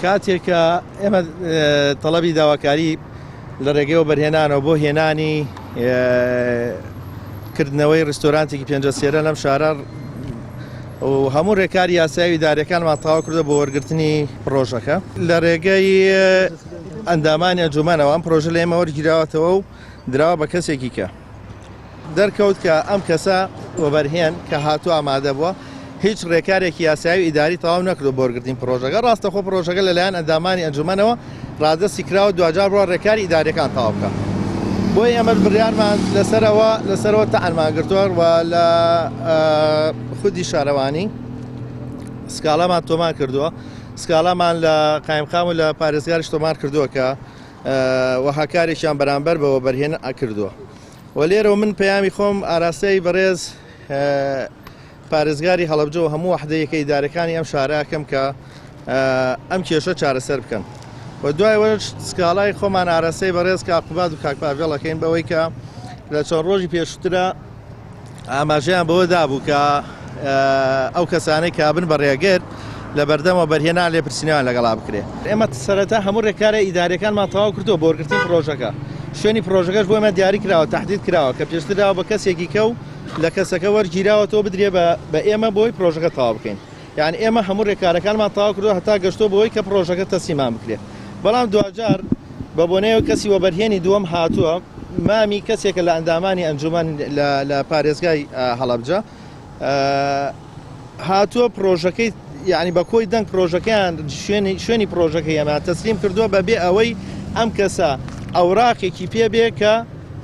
کاتێک کە ئێمە تەڵەبی داواکاری لە ڕێگەی وەبەرهێنانەوە بۆ هێنانی کردنەوەی ڕیستۆرانتێکی پێنجەسێرە لەم شارە و هەموو ڕێکاری یاسایی و ئیداریەکانمان تەواو کردووە بۆ وەرگرتنی پڕۆژەکە لە ڕێگەی ئەندامانی ئەنجومەنەوە ئەم پڕۆژە لە ئێمە وەرگیراوەتەوە و دراوە بە کەسێکی کە دەرکەوت کە ئەم کەسە وەبەرهێن کە هاتووە ئامادە بووە هیچ ڕێکارێکی یاسایی و ئیداری تەواو نەکردووە بۆ وەرگرتنی پڕۆژەکە، ڕاستەخۆ پڕۆژەکە لەلایەن ئەندامانی ئەنجومەنەوە ڕادەستی کراوە دواجار بڕوا ڕێکاری ئیداریەکان تەواو بکا. بۆیە ئێمەش بڕیارمان لەسەرەوە لەسەرەوە تەعنمان گرتووە و لە خودی شارەوانی سکاڵامان تۆمار کردووە، سکاڵامان لە قایمقام و لە پارێزگاریش تۆمار کردووە کە وەها کارێکیان بەرامبەر بە وەبەرهێن کردووە. و لێرەوە من پەیامی خۆم ئاراستەی بەڕێز پارێزگاری هەڵەبجە و هەموو وەحدە یەکە ئیدارەکانی ئەم شارە ئەکەم کە ئەم کێشە چارەسەر بکەن و دوای وەش سکاڵای خۆمان ئاراستەی بەڕێز کاک قوباد و کاک پاڤێڵ ئەکەین بەوەی کە لە چەند ڕۆژی پێشترە ئاماژەیان بەوە دابوو کە ئەو کەسانەی کە بن بە ڕێگر لە بەردەم وەبەرهێنان لێپرسینەوەیان لەگەڵا بکرێ. ئێمە سەرەتا هەموو ڕێکارە ئیداریەکانمان تەواو کردووە بۆ وەرگرتنی پڕۆژەکە، شوێنی پڕۆژەکەش بۆ ئێمە دیاری کراوە، تەحدید کراوە کە پێشتر دراوە بە کەسێکی کە و لە کەسەکە وەرگیراوەتەوە بدرێ بە ئێمە بۆی پڕۆژەکە تەواو بکەین. یانی ئێمە هەموو رێکارەکانمان تەواو کردووە هەتا گەشتووە بەوەی کە پڕۆژەکە تەسلیمان بکرێ، بەڵام دواجار بە بۆنەیەوە کەسی وەبەرهێنی دووەم هاتووە، مامی کەسێکە لە ئەندامانی ئەنجومەن لە پارێزگای هەڵەبجە هاتووە پڕۆژەکەی یعنی بە کۆی دەنگ پڕۆژەکەیان شوێنی شوێنی پڕۆژەکەی ئەمان تەسلیم کردووە بەبێ ئەوەی ئەم کەسە ئەوراقێکی پێ بێ کە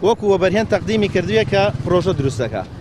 وەکو وەبەرهێن تەقدیمی کردوێ کە پڕۆژە دروست دەکا.